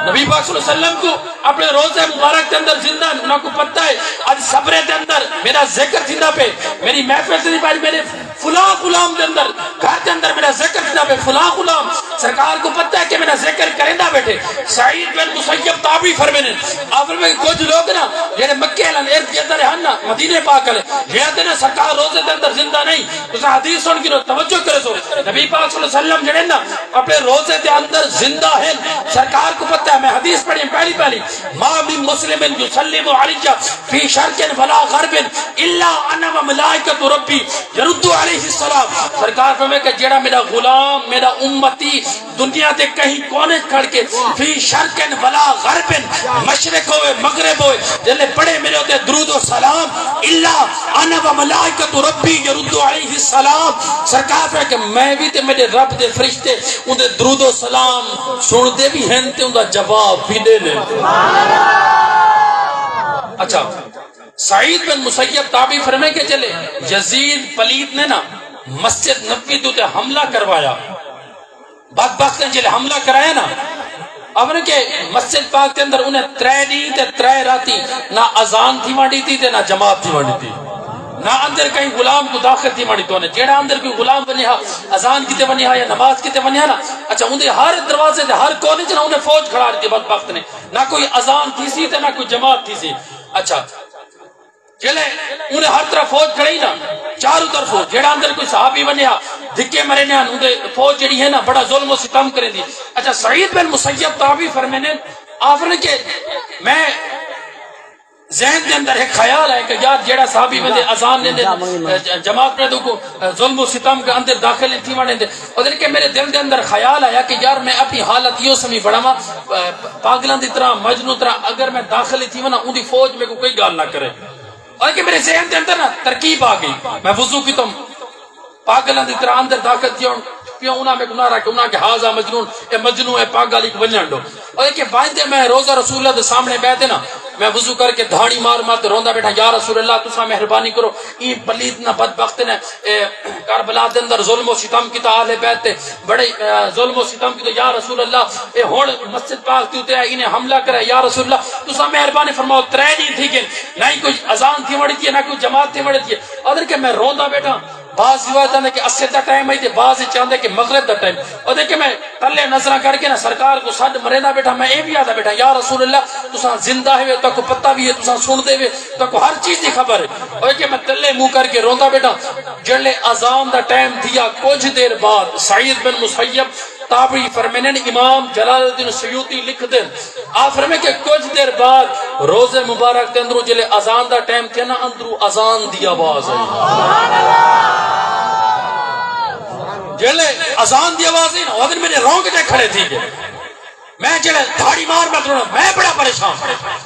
نبی پاک صلی اللہ علیہ وسلم کو اپنے روضہ مبارک کے اندر زندہ، انہاں کو پتہ ہے، اڄ صبرے دے اندر میرا ذکر تھیندا پئے، میری محفل تھیندی پئی، میرے فلاں غلام دے اندر، گھر دے اندر میرا ذکر تھیندا پئے، فلاں غلام، سرکار کو پتہ ہے کہ میرا ذکر کریندا ٻیٹھے۔ سعید بن مسیب تابعی فرمیندے، آپ فرمائے کہ کچھ لوگ نا، جیڑھے مکے والے ارد گرد والے ہن نا، مدینے پاک والے، جیڑھے آہدے نا سرکار روضے دے اندر زندہ نہیں، تساں حدیث سݨ کے توجہ کریسو۔ نبی پاک صلی اللہ علیہ وسلم جیڑھے نا، اپݨے روضے دے اندر زندہ ہن، سرکار کو پتہ ہے، میں حدیث پڑھی پہلی پہلی، ما من مسلم یسلم علی فی شرق ولا غرب الا انا و ملائکۃ ربی یرد علیہ السلام۔ سرکار فرمائے کہ جیڑھا میرا غلام، میرا امتی دنیا دے کہیں کونے کھڑ کے، فی شرق ولا غرب، مشرق ہوئے مغرب ہوئے، جلے پڑھے میرے اتے درود و سلام، الا انا و ملائکۃ ربی یرد علیہ السلام۔ سرکار فرمائے کہ میں بھی تے میرے رب دے فرشتے اوندے درود و سلام سݨدے بھی ہن تے اوندا جواب بھی ݙیندے۔ اچھا، سعید بن مسیب تابعی فرمائے کہ جلے یزید پلیت نے نا مسجد نبوی دے اتے حملہ کروایا، بدبخت نے جلے حملہ کرایا نا، اپݨے کہ مسجد پاک دے اندر انہیں ترے ݙینہہ تے ترے راتی نہ اذان تھیوݨ ݙتی تے نہ جماعت تھیوݨ ݙتی، نہ اندر کہیں غلام کو داخل تھیوݨ ݙتو نے۔ جیڑھا اندر کوئی غلام ونڄے ہا، اذان کیتے ونڄے ہا یا نماز کیتے ونڄے ہا نا، اچھا، اوندے ہر دروازے تے، ہر کونے چ نہ انہیں فوج کھڑا ݙتی بدبخت نے، نہ کوئی اذان تھیسی تے نہ کوئی جماعت تھیسی۔ اچھا، جلے انہیں ہر طرف فوج کھڑی نا، چاروں طرف فوج، جیڑھا اندر کوئی صحابی ونڄے ہا، دھکے مریندے ہن، اوندے فوج جیڑھی ہے نا، بڑا ظلم و ستم کریندی۔ اچھا، سعید بن مسیب تابعی فرمیندے، آپ فرمائے کہ میں ذہن دے اندر ایک خیال ہے کہ یار، جیڑھا صحابی ونڄے اذان ݙیندے، ج-، جماعت پڑھدے کو ظلم و ستم کے اندر داخل نہیں تھیوݨ ݙیندے۔ او جݙݨ کہ میرے دل دے اندر خیال آیا کہ یار، میں اپݨی حالت ایہو سمجھی بݨاواں، پاگلاں دی طرح، مجنوں طرح، اگر میں داخل ہی تھیواں نا، اوندی فوج میکوں کوئی ڳالھ نہ کرے۔ او جݙݨ کہ میرے ذہن دے اندر نا ترکیب آ ڳئی، میں وضو کیتم، پاگلاں دی طرح اندر داخل تھیوݨ، پیو انہاں میکوں نعرہ کہ انہاں کہ ہذا مجنون، اے مجنوں، اے پاگل، ایک ونڄݨ ݙیو۔ او جݙݨ کہ ویندے میں روضہ رسول اللہ دے سامݨے ٻہہ تے نا، میں وضو کر کے دھاڑی مار مار تے روندا ٻیٹھاں، یا رسول اللہ، تساں مہربانی کرو، ایں پلیت نا بدبخت نے، اے، کربلا دے اندر ظلم و ستم کیتا، اہل بیت تے بڑے، اے، ظلم و ستم کیتا، یا رسول اللہ، اے ہݨ مسجد پاک دے اتے آئے، انہیں حملہ کرے، یا رسول اللہ، تساں مہربانی فرماؤ، ترے ݙینہہ تھی ڳئے، نہ ہی کوئی اذان تھیوݨ ݙتی ہے، نہ کوئی جماعت تھیوݨ ݙتی ہے۔ او جݙݨ کہ میں روندا ٻیٹھاں، بعض روایت آندے کہ عصر دا ٹائم ہے تے بعض اچ آندے کہ مغرب دا ٹائم۔ او جݙݨ کہ میں تلے نظراں کر کے نا سرکار کو سݙ مریندا ٻیٹھاں، میں اے بھی آہدا ٻیٹھاں، یا رسول اللہ، تساں زندہ ہیوے، تہاکوں پتہ بھی ہے، تساں سݨدے وے، تہاکوں ہر چیز دی خبر ہے۔ او جݙݨ کہ میں تلے منہ کر کے روندا ٻیٹھاں، جݙݨ اذان دا ٹائم تھیا، کجھ دیر بعد سعید بن مسیب تابعی فرمیندن، امام جلال الدین سیوطی لکھدن، آپ فرمائے کہ کجھ دیر بعد روضے مبارک دے اندروں جلے اذان دا ٹائم تھیا نا، اندروں اذان دی آواز آئی۔ جلے اذان دی آواز آئی نا، او جݙݨ میرے رونگٹے کھڑے تھی ڳئے۔ میں جلے دھاڑی مار مار رونا، میں بڑا پریشان۔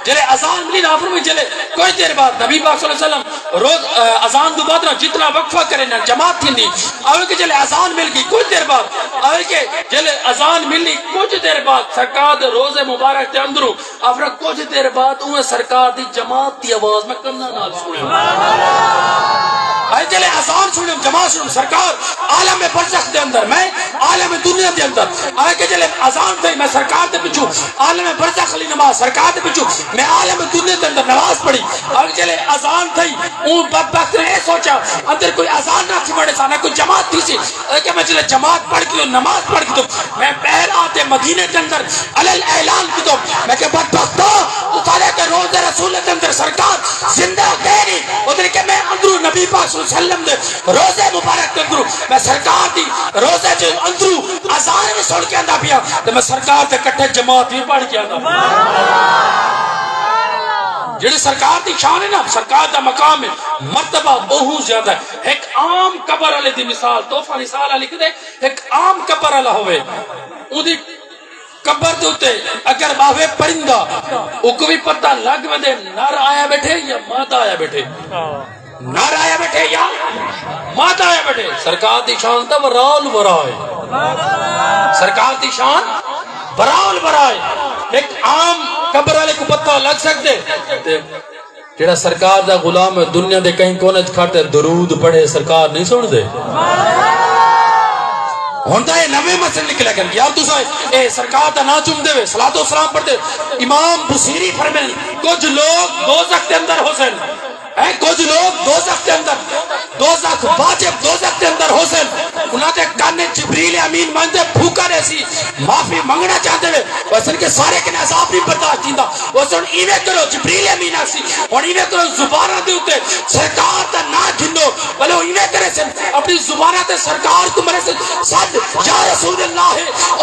جلے اذان ملی نا، آپ فرمائے جلے کجھ دیر بعد نبی پاک صلی اللہ علیہ وسلم روز، آ، اذان دے بعد نا جتنا وقفہ کرے نا، جماعت تھیندی۔ او جݙݨ کہ جلے اذان مل ڳئی، کجھ دیر بعد، او جݙݨ کہ جلے اذان ملی، کجھ دیر بعد سرکار دے روضے مبارک دے اندروں، او جݙݨ کجھ دیر بعد اوہ سرکار دی جماعت دی آواز میں کناں نال سݨی۔ او جݙݨ کہ جلے اذان سݨی، جماعت سݨی، سرکار عالم برزخ دے اندر، میں عالم دنیا دے اندر۔ او جݙݨ کہ جلے اذان تھئی، میں سرکار دے پچھوں عالم برزخ آلی نماز سرکار دے پچھوں، میں عالم دنیا دے اندر نماز پڑھی۔ او جݙݨ کہ جلے اذان تھئی، اوں بدبخت نے اے سوچا، اندر کوئی اذان نہ تھیوݨ ݙیسی، نہ کوئی جماعت تھیسی۔ او جݙݨ کہ میں جلے جماعت پڑھ کے، نماز پڑھ کے، میں ٻاہر آ تے مدینے دے اندر علی الاعلان کیتو۔ میں کہ بدبختو، تساں آلے تے روضے رسول دے اندر سرکار زندہ ڳئے نی۔ او جݙݨ کہ میں اندروں نبی پاک صلی اللہ علیہ وسلم دے روضے مبارک دے اندروں، میں سرکار دی روضے دے اندروں اذان وی سݨ کے آندا پیاں، تے میں سرکار دے کٹھے جماعت وی پڑھ کے آندا پیاں۔ جیڑھے سرکار دی شان ہے نا، سرکار دا مقام ہے، مرتبہ ٻہوں زیادہ ہے۔ ہک عام قبر والے دی مثال، تحفہ نثار آلا لکھدے، ہک عام قبر والا ہووے، اوندی قبر دے اتے اگر ٻہوے پرندہ، اوکوں وی پتہ لڳ ویندے نر آیا ٻیٹھے یا مادہ آیا ٻیٹھے۔ نر آیا ٻیٹھے یا مادہ آیا ٻیٹھے۔ سرکار دی شان تاں وراء الورا ہے۔ سرکار دی شان وراء الورا ہے۔ ہک عام قبر والے کوں پتہ لڳ سڳدے تے جیڑھا سرکار دا غلام ہے، دنیا دے کہیں کونے اچ کھڑ تے درود پڑھے، سرکار نہیں سݨدے؟ ہݨ تاں اے نویں مسئلے نکلے کن۔ یار تساں اے سرکار دا ناں چمدے وے، صلوۃ و سلام پڑھدے۔ امام بصیری فرمیندن، کجھ لوگ دوزخ دے اندر ہوسن، اے کجھ لوگ دوزخ دے اندر، دوزخ، واجب دوزخ دے اندر ہوسن۔ انہاں دے کن اچ جبریل امین ونڄدے پھوکاں ݙیسی، معافی منگݨا چاہندے وے۔ او آہدن کہ سارے کنے عذاب نہیں برداشت تھیندا۔ او آہدن ایویں کرو، جبریل امین آکھسی، ہݨ ایویں کرو، زباناں دے اتے سرکار دا ناں گھنو۔ بھلے او ایویں کریسن، اپݨی زباناں تے سرکار کوں مریسن سݙ، یا رسول اللہ،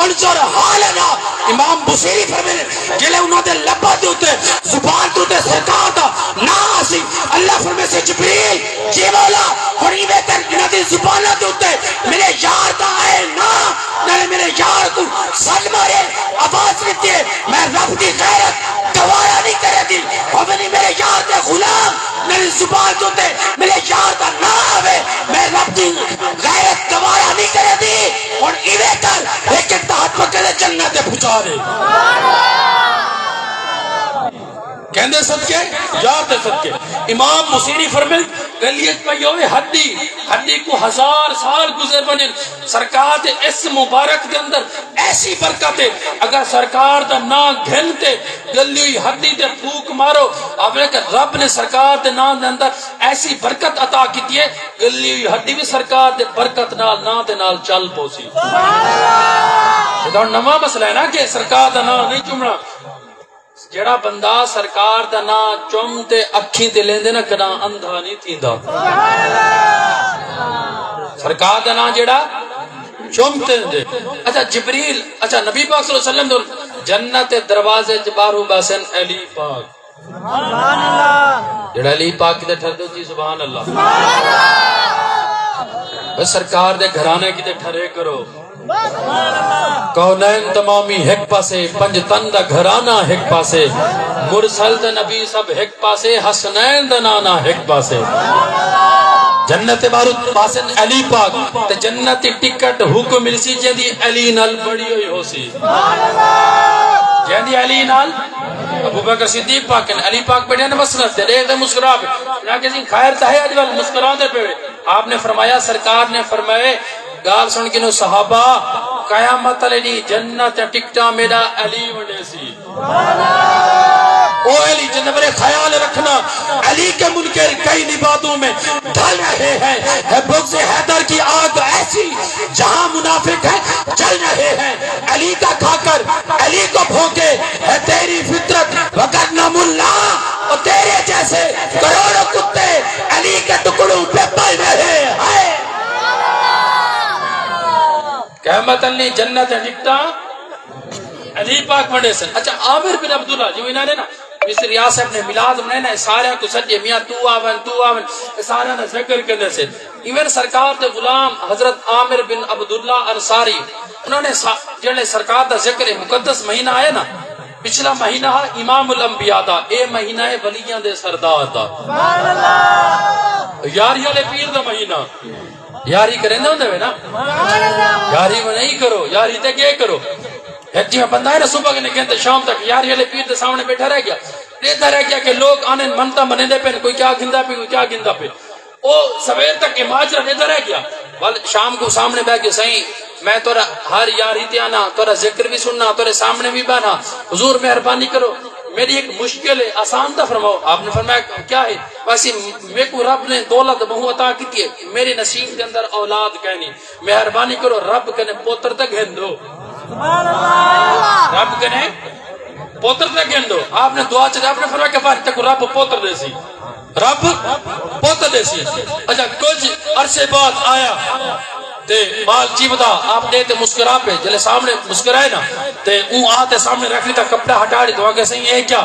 انظر حالنا۔ امام بصیری فرمیندن، جیلے انہاں دے لباں دے اتے، زبان دے اتے سرکار دا ناں آسی، اللہ فرمیسی، جبریل، جی مولا، ہݨ ایویں کر، انہاں دی زباناں دے اتے میرے یار دا آئے ناں، نالے میرے یار کوں سݙ مارے، آواز ݙتی ہے، میں رب دی غیرت گوارا نہیں کریندی۔ ہووے نہیں میرے یار دے غلام، میری زبان دے اتے میرے یار دا ناں آوے، میں رب دی غیرت گوارا نہیں کریندی۔ ہݨ ایویں کر، ہک ہک دا ہتھ پکڑ تے جنت تے پہنچا ݙے۔ کیندے صدقے؟ یار دے صدقے۔ امام بصیری فرمیندن، ڳلی اچ پئی ہووے ہݙی، ہݙی کوں ہزار سال گزر ونڄن، سرکار دے اسم مبارک دے اندر ایسی برکت ہے، اگر سرکار دا ناں گھن تے ڳلی ہوئی ہݙی تے پھوک مارو، آوے کہ رب نے سرکار دے ناں دے اندر ایسی برکت عطا کیتی ہے، ڳلی ہوئی ہݙی وی سرکار دے برکت نال، ناں دے نال چل پوسی۔ اے تاں ہݨ نواں مسئلہ ہے نا کہ سرکار دا ناں نہیں چمݨا۔ جیڑھا بندہ سرکار دا ناں چم تے اکھیں تے لیندے نا، کݙاں اندھا نہیں تھیندا۔ سرکار دا ناں جیڑھا چم تے لیندے۔ اچھا، جبریل، اچھا، نبی پاک صلی اللہ علیہ وسلم دے جنت دے دروازے اچ ٻاہروں ٻہسن علی پاک۔ جیڑھا علی پاک کیتے ٹھردے، اچی سبحان اللہ۔ بس سرکار دے گھرانے کیتے ٹھرے کرو۔ کونین تمامی ہک پاسے، پنج تن دا گھرانہ ہک پاسے، مرسل تے نبی سب ہک پاسے، حسنین دا نانا ہک پاسے۔ جنت بارود پاسن علی پاک، تے جنت دی ٹکٹ حکم ملسی جیندی علی نال بݨی ہوئی ہوسی۔ جیندی علی نال ابو بکر صدیق پاک ہن، علی پاک ٻیٹھے ہن مسند تے، ݙیکھ تے مسکرا پئے۔ انہاں آکھیا، سئیں خیر تاں ہے، اڄ ول مسکراندے پئے۔ آپ نے فرمایا، سرکار نے فرمائے، ڳالھ سݨ گھنو صحابہ، قیامت والے ݙینہہ جنت دیاں ٹکٹاں میݙا علی ونڈیسی۔ او علی، جناب، خیال رکھنا، علی کے منکر کئی لبادوں میں ڈھل رہے ہیں، ہے بغض حیدر کی آگ ایسی، جہاں منافق ہیں جل رہے ہیں۔ علی کا کھا کر علی کو بھونکے، ہے تیری فطرت وگرنہ ملا، اور تیرے جیسے کروڑوں کتے علی کے ٹکڑوں پہ پل رہے ہیں۔ قیامت علی جنت دیاں ٹکٹاں علی پاک ونڈیسن۔ اچھا، عامر بن عبداللہ، جو انہاں نے نا مصری آصف نے میلاد منائے نا، سارے کوں سݙے، میاں توں آون، توں آون، سارے دا ذکر کریندے سے۔ ایون سرکار دے غلام حضرت عامر بن عبداللہ انصاری، انہاں نے سا-، جیڑھے سرکار دا ذکر ہے، مقدس مہینہ آیا نا، پچھلا مہینہ ہے امام الانبیاء دا، اے مہینہ ہے ولیاں دے سردار دا۔ یاری والے پیر دا مہینہ۔ یاری کریندے ہوندے وے نا؟ یاری میں نہیں کرو، یاری تے کے کرو؟ ہک جیویں بندہ ہے نا، صبح کنے گھن تے شام تک یاری والے پیر دے سامݨے ٻیٹھا رہ ڳیا، ݙیہدا رہ ڳیا کہ لوگ آندن منتاں منیندے پئن، کوئی کیا گھندا پئے، کوئی کیا گھندا پئے۔ او سویر تک اے ماجرا ݙیہدا رہ ڳیا۔ ول شام کوں سامݨے ٻہہ کے، سئیں، میں تہاݙا ہر یاری تے آنا، تہاݙا ذکر وی سݨنا، تہاݙے سامݨے وی ٻہنا۔ حضور مہربانی کرو، میݙی ہک مشکل ہے، آسان تاں فرماؤ۔ آپ نے فرمایا، کیا ہے؟ ویسی میکوں رب نے دولت ٻہوں عطا کیتی ہے، میݙے نصیب دے اندر اولاد کائنی، مہربانی کرو رب کنے پتر تے گھن ݙیو۔ رب کنے پتر تے گھن ݙیو۔ آپ نے دعا چ، آپ نے فرمایا کہ بھائی تیکوں رب پتر ݙیسی، رب پتر ݙیسی۔ اچھا، کجھ عرصے بعد آیا، تے ٻال چیودا آپ ݙے تے مسکرا پئے۔ جلے سامݨے مسکرائے نا، تے اوں آ تے سامݨے رکھ ݙتا، کپڑا ہٹا ݙتا، آکھے سئیں اے کیا؟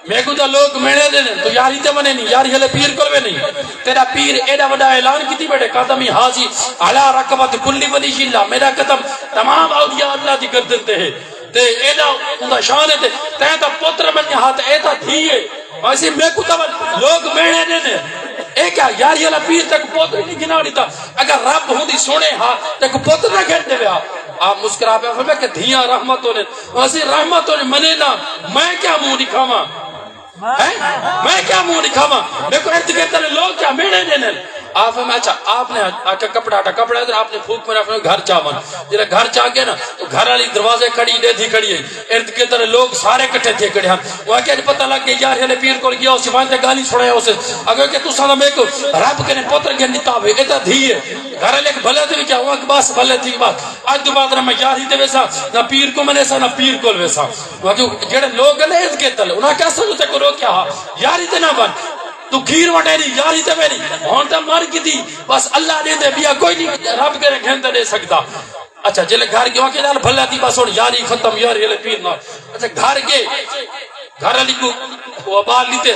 میکوں تاں لوک میݨے ݙیندن، توں یاری تے ونڄے نی، یاری ہلے پیر کول ویندے نی۔ تیݙا پیر ایݙا وݙا اعلان کیتی ٻیٹھے، قدمی حاضی علی رقبت کل ولی اللہ، میݙا قدم تمام اولیاء اللہ دی گردن تے ہے۔ تے ایݙا اوندا شان ہے، تے تیں تاں پتر بݨیا ہا، تے اے تاں دھی ہے۔ ویسے میکوں تاں لوک میݨے ݙیندن۔ اے کیا یاری والا پیر تیکوں پتر نہیں گھنا ݙتا؟ اگر رب ہوندی سوہݨے ہا، تیکوں پتر نہ گھن ݙیوے ہا۔ آپ مسکرا پیا، فرمایا کہ دھیاں رحمت ہوندن۔ ویسے رحمت ہوندن، منے نہ، میں کیا منہ ݙکھاواں؟ ہیں؟ میں کیا منہ ݙکھاواں؟ میکوں ارد گرد والے لوک کیا میݨے ݙیندن؟ آپ فرمایا، اچھا، آپ نے آکھیا کپڑا ہٹا، کپڑا ادھر، آپ نے پھوک ماری، آپ نے گھر چا ونڄ۔ جیڑھے گھر چا ڳئے نا، گھر والی دروازے کھڑی، ݙیدھی کھڑی ہے، ارد گرد والے لوک سارے کٹھے تھئے کھڑے ہن۔ او آکھیا اڄ پتہ لڳ ڳیا، یار ہلے پیر کول ڳیا ہوسی، ونڄ تے ڳالھیں سݨایا ہوسی۔ اڳوں کہ تساں تاں میکوں رب کنے پتر گھن ݙتا ہوئے، اے تاں دھی ہے۔ گھر والے کوں بھلے تھی وی کیا؟ او آکھیا بس بھلے تھی، بس اڄ توں بعد نہ میں یاری تے ویساں، نہ پیر کوں منیساں، نہ پیر کول ویساں۔ او آکھیا جیڑھے لوک ڳئے نا ارد گرد والے، انہاں آکھیا اساں توں تیکوں روکیا ہا، یاری تے نہ ونڄ، توں کھیر وٹے نی، یاری تے ویندی، ہݨ تاں مر ڳئی، بس اللہ ݙیندے، ٻیا کوئی نہیں رب کنے گھن تے ݙے سڳدا۔ اچھا، جلے گھر ڳیا کہ نال بھلا تھی، بس ہݨ یاری ختم، یاری ہلے پیر نال۔ اچھا، گھر ڳئے، گھر والی کوں او ٻال ݙتے،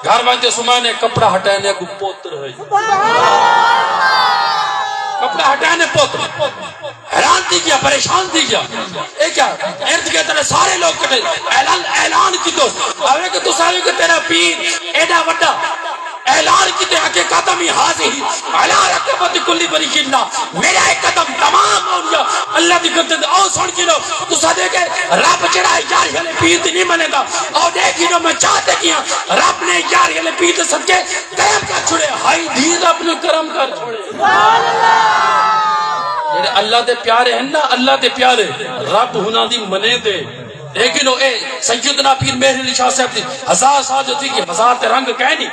گھر ونڄ تے سمائے نے کپڑا ہٹائے نے، اڳوں پتر ہے۔ کپڑا ہٹائے نے، پتر۔ حیران تھی ڳیا، پریشان تھی ڳیا۔ اے کیا؟ ارد گرد والے سارے لوک کٹھے، اعلان، اعلان کیتو۔ آوے کہ تساں آوے کہ تیݙا پیر ایݙا وݙا اعلان کیتے، آکھے قدمی حاضی علی رقبت کل ولی اللہ، میݙا اے قدم تمام اولیاء اللہ دی گردن تے۔ او سݨ گھنو، تساں آہدے کہ رب جیڑھا ہے یار ہلے پیر دی نہیں منیندا، او ݙیکھ گھنو میں چا تے ڳیاں، رب نے یار ہلے پیر دے صدقے کرم کر چھوڑے، ہائی دھی رب نے کرم کر چھوڑے۔ جیڑھے اللہ دے پیارے ہن نا، اللہ دے پیارے، رب انہاں دی منیندے۔ لیکن او اے سیدنا پیر مہر علی شاہ صاحب دی ہزار سال جو تھی ڳئے، مزار تے رنگ کائنی۔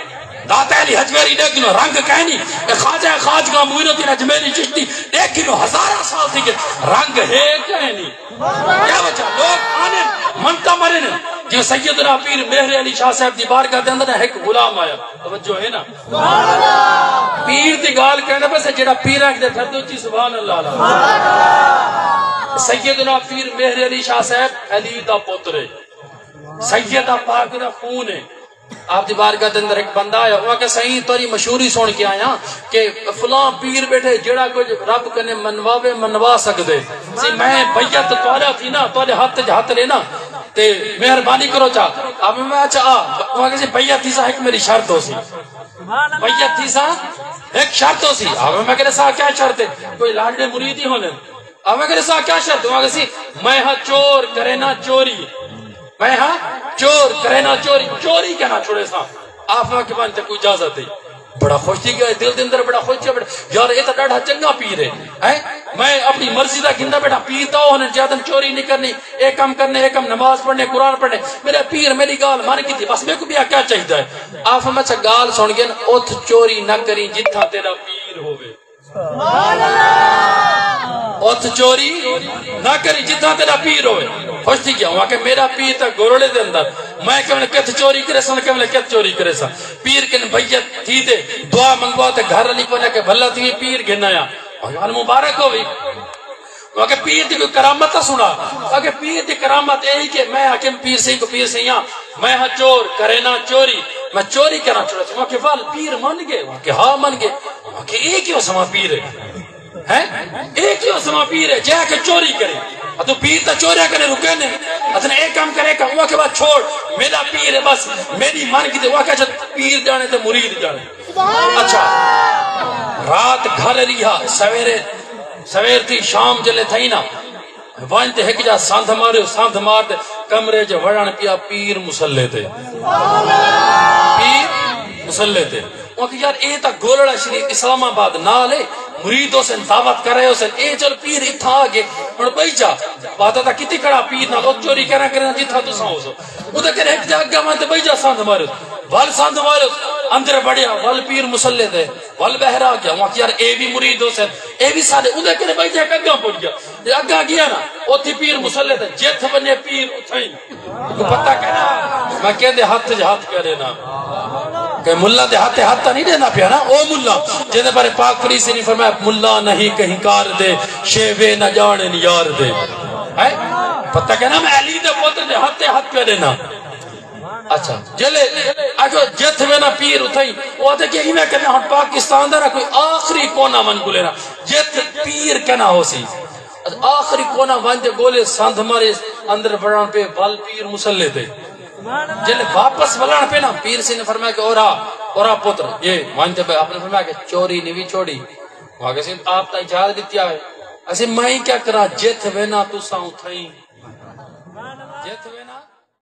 داتا علی حجویری ݙیکھ گھنو، رنگ کائنی۔ اے خواجہ خواجگاں معین الدین اجمیری چشتی ݙیکھ گھنو، ہزاراں سال تھی ڳئے، رنگ ہے کائنی۔ کیا وجہ؟ لوک آندن، منتاں مرن۔ جیویں سیدنا پیر مہر علی شاہ صاحب دی بارگاہ دے اندر ہک غلام آیا۔ توجہ ہے نا؟ پیر دی ڳالھ کرݨ پئے، جیڑھا پیراں دے ٹھردے اچی سبحان اللہ آلا۔ سیدنا پیر مہر علی شاہ صاحب علی دا پتر ہے، سیدہ پاک دا خون ہے۔ آپ دی بارگاہ دے اندر ہک بندہ آیا، او آکھیا سئیں تہاݙی مشہوری سݨ کے آیا کہ فلاں پیر ٻیٹھے، جیڑھا کجھ رب کنے منواوے، منوا سڳدے۔ سی میں بیعت تہاݙا تھی نا، تہاݙے ہتھ اچ ہتھ ݙے نا، تے مہربانی کرو چا۔ آپ میں اچھا آ، او آکھیا سی بیعت تھیساں، ہک میݙی شرط ہوسی۔ بیعت تھیساں، ہک شرط ہوسی۔ آپ میں کہ سا کیا شرط ہے؟ کوئی لاڈلے مرید ہی ہوندن۔ آوے کرے سا کیا شرط؟ آوے سی، میں ہاں چور، کرے نہ چوری۔ میں ہاں چور، کرے نہ چوری، چوری کہنا چھوڑے سا۔ آفا کے بن تے کوئی اجازت ہے۔ بڑا خوش تھی ڳیا، دل دے اندر بڑا خوش تھی ڳیا، بڑا، یار، اے تاں ڈاڈھا چنگا پیر ہے۔ ہیں؟ میں اپݨی مرضی دا گھندا ٻیٹھا، پیر تاں او ہن جیڑھے آکھدن چوری نہیں کرنی، اے کم کرنے، اے کم نماز پڑھنے، قرآن پڑھنے۔ میݙا پیر میݙی ڳالھ من کیتی، بس میکوں ٻیا کیا چاہیدا ہے؟ آفا میں اچھا ڳالھ سݨ ڳئے، اتھ چوری نہ کریں جتھاں تیݙا پیر ہووے۔ اتھ چوری نہ کری جتھاں تیݙا پیر ہووے۔ خوش تھی ڳیا۔ او آکھے میݙا پیر تاں گولڑے دے اندر، میں کیویں کتھ چوری کریساں، کیویں کتھ چوری کریساں۔ پیر کن بیعت تھی تے دعا منگوا تے گھر والی کوں آکھے بھلا تھی پیر گھن آیا۔ او یار مبارک ہووی۔ او آکھے پیر دی کوئی کرامت تاں سݨا۔ او آکھے پیر دی کرامت اے ہی کہ میں آکھے پیر سئیں کوں، پیر سئیں آ، میں ہاں چور، کرے نہ چوری، میں چوری کرݨ چھوڑا۔ او آکھے ول پیر من ڳئے؟ او آکھے ہا من ڳئے۔ او آکھے اے کیویں سما پیر ہے؟ ہیں؟ اے کیویں سما پیر ہے؟ جے آکھے چوری کرے۔ اتو پیر تاں چوریاں کنے رکے نے۔ اتنے اے کم کرے کہ او آکھے بس چھوڑ، میݙا پیر ہے بس، میݙی من کیتی۔ او آکھے اچھا پیر ڄاݨے تے مرید ڄاݨے۔ اچھا، رات گھر ریہا، سویرے، سویر تھی شام جلے تھئی نا، ونڄ تے ہک جا سندھ ماریو، سندھ مار تے کمرے اچ وڑݨ پیا، پیر مصلے تے۔ پیر مصلے تے۔ او آکھے یار اے تاں گولڑا شریف اسلام آباد نال ہے، مرید ہوسن دعوت کرے ہوسن، اے چل پیر اتھاں آ ڳئے، ہݨ ٻئی جا، وعدہ تاں کیتی کھڑا پیر نال، او چوری کراں کرے جتھاں تساں ہوسو۔ اودے کنے ہک جا اڳاں ونڄ تے ٻئی جا سندھ ماریو، ول سندھ ماریو، اندر وڑیا، ول پیر مصلے تے۔ ول ٻاہر آ ڳیا، او آکھے یار اے وی مرید ہوسن، اے وی ساݙے۔ اوندے کنے ٻئی جا ہک اڳاں پڄ ڳیا۔ جے اڳاں ڳیا نا، اتھی پیر مصلے تے، جتھ ونڄے پیر اتھائیں۔ کوں پتہ کینا، میں کیندے ہتھ اچ ہتھ کرے نا۔ کہ ملا دے ہتھے ہتھ تاں نہیں ݙیندا پیا نا، او ملا جیندے بارے پاک پریسی نے فرمایا، "ملا نہیں کہیں کار دے، شیوے نہ ڄاݨن یار دے۔" ہے؟ پتہ کہ نا میں علی دے پتر دے ہتھے ہتھ پیا ݙینا۔ اچھا، جلے آکھو جتھ وینا پیر اتھائیں، او آتے کہ ایویں کرنا، ہن پاکستان دا نا کوئی آخری کونا ونڄ ڳولینا، جتھ پیر کنا ہوسی۔ آخری کونا ونڄ تے ڳولے، سندھ مارے، اندر وڑݨ پئے، ول پیر مصلے تے۔ جلے واپس ولݨ پئے نا، پیر سی نے فرمایا کہ اورا، اورا پتر، یہ ونڄ تے بے، آپ نے فرمایا کہ چوری نہیں وی چھوڑی۔ وہ آگے سی، "آپ تاں اجازت ݙتی آئے، اسے میں کیا کراں، جتھ وینا تساں اتھائیں، جتھ وینا۔"